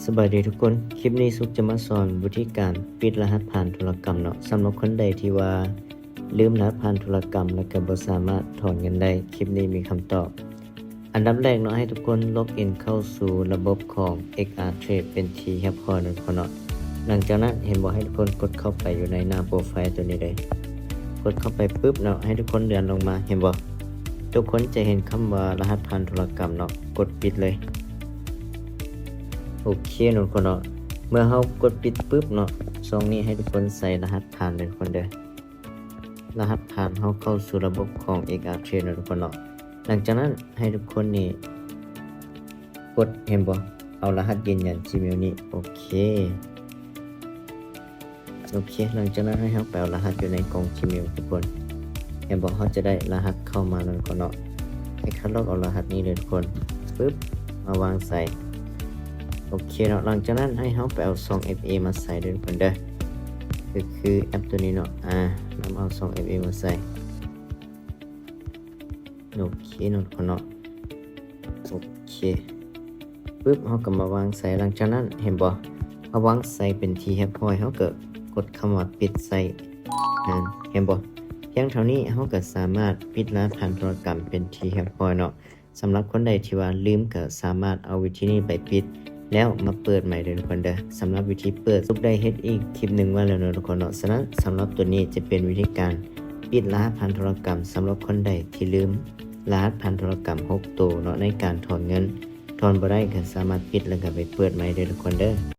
ສະບາຍດີທຸກຄົນ, ຄລິບນີ້ສຸກຈະມາສອນວິທີການປິດລະຫັດຜ່ານທຸລະກຳເນາະ. ສຳລັບຄົນໃດທີ່ວ່າລືມລະຫັດຜ່ານທຸລະກຳ ແລ້ວກໍບໍ່ສາມາດຖອນເງິນໄດ້, ຄລິບນີ້ມີຄຳຕອບ. ອັນດັບແລກເນາະ, ໃຫ້ທຸກຄົນລັອກອິນເຂົ້າສູ່ລະບົບຂອງ ເອັກອາເທຣດ ເປັນທີ່ຮຽບຮ້ອຍເນາະທຸກຄົນເນາະ. ຫຼັງຈາກນັ້ນເຫັນບໍ່, ໃຫ້ທຸກຄົນກົດເຂົ້າໄປຢູ່ໃນໜ້າໂປຣໄຟລ໌ຕົວນີ້ເລີຍ. ກົດເຂົ້າໄປປຶບເນາະ, ໃຫ້ທຸກຄົນເລື່ອນລົງມາ, ເຫັນບໍ່? ທຸກຄົນຈະເຫັນຄຳວ່າລະຫັດຜ່ານທຸລະກຳເນາະ, ກົດປິດເລີຍ. ໂອເຄເນາະທຸກຄົນເນາະ, ເມື່ອເຮົາກົດປິດປຶບເນາະ, ຊ່ອງນີ້ໃຫ້ທຸກຄົນໃສ່ລະຫັດຜ່ານເດີທຸກຄົນເດີ. ລະຫັດຜ່ານເຮົາເຂົ້າສູ່ລະບົບຂອງ ເອັກອາເທຣດ ເນາະທຸກຄົນເນາະ. ຫຼັງຈາກນັ້ນໃຫ້ທຸກຄົນນີ້ກົດ, ເຫັນບໍ່? ເອົາລະຫັດຢືນຢັນ Gmail ນີ້. ໂອເຄ ໂອເຄ, ຫຼັງຈາກນັ້ນໃຫ້ເຮົາໄປເອົາລະຫັດຢູ່ໃນກ່ອງ Gmail ທຸກຄົນ. ເຫັນບໍ່? ເຮົາຈະໄດ້ລະຫັດເຂົ້າມາເນາະທຸກຄົນເນາະ. ໃຫ້ຄັດລອກເອົາລະຫັດນີ້ເລີຍທຸກຄົນ. ປຶບ, ມາວາງໃສ່. ໂອເຄເນາະ, ຫຼັງຈາກນັ້ນໃຫ້ເຮົາໄປເອົາຊ່ອງ ເອັຟເອ ມາໃສ່ເດີທຸກຄົນເດີ. ກໍຄືແອັບຕົວນີ້ເນາະ, ອາ, ນຳເອົາຊ່ອງ ເອັຟເອ ມາໃສ່. ໂອເຄເນາະທຸກຄົນເນາະ. ໂອເຄ ປຶບ, ເຮົາກໍມາວາງໃສ່. ຫຼັງຈາກນັ້ນເຫັນບໍ່? ເຮົາວາງໃສ່ເປັນທີ່ຮຽບຮ້ອຍ, ເຮົາກໍກົດຄຳວ່າປິດໃສ່. ອາ, ເຫັນບໍ່? ພຽງເທົ່ານີ້ເຮົາກໍສາມາດປິດລະຫັດຜ່ານທຸລະກຳເປັນທີ່ຮຽບຮ້ອຍເນາະ. ສຳລັບຄົນໃດທີ່ວ່າລືມ ກໍສາມາດເອົາວິທີນີ້ໄປປິດ ແລ້ວມາເປີດໃໝ່ເດີທຸກຄົນເດີ. ສຳລັບວິທີເປີດ ສຸກໄດ້ເຮັດອີກຄລິບໜຶ່ງໄວ້ແລ້ວເນາະທຸກຄົນເນາະ. ສະນັ້ນສຳລັບຕົວນີ້ຈະເປັນວິທີການປິດລະຫັດຜ່ານທຸລະກຳ ສຳລັບຄົນໃດທີ່ລືມລະຫັດຜ່ານທຸລະກຳຫົກໂຕເນາະ ໃນການຖອນເງິນ, ຖອນບໍ່ໄດ້ກໍສາມາດປິດ ແລ້ວກໍໄປເປີດໃໝ່ເດີທຸກຄົນເດີ.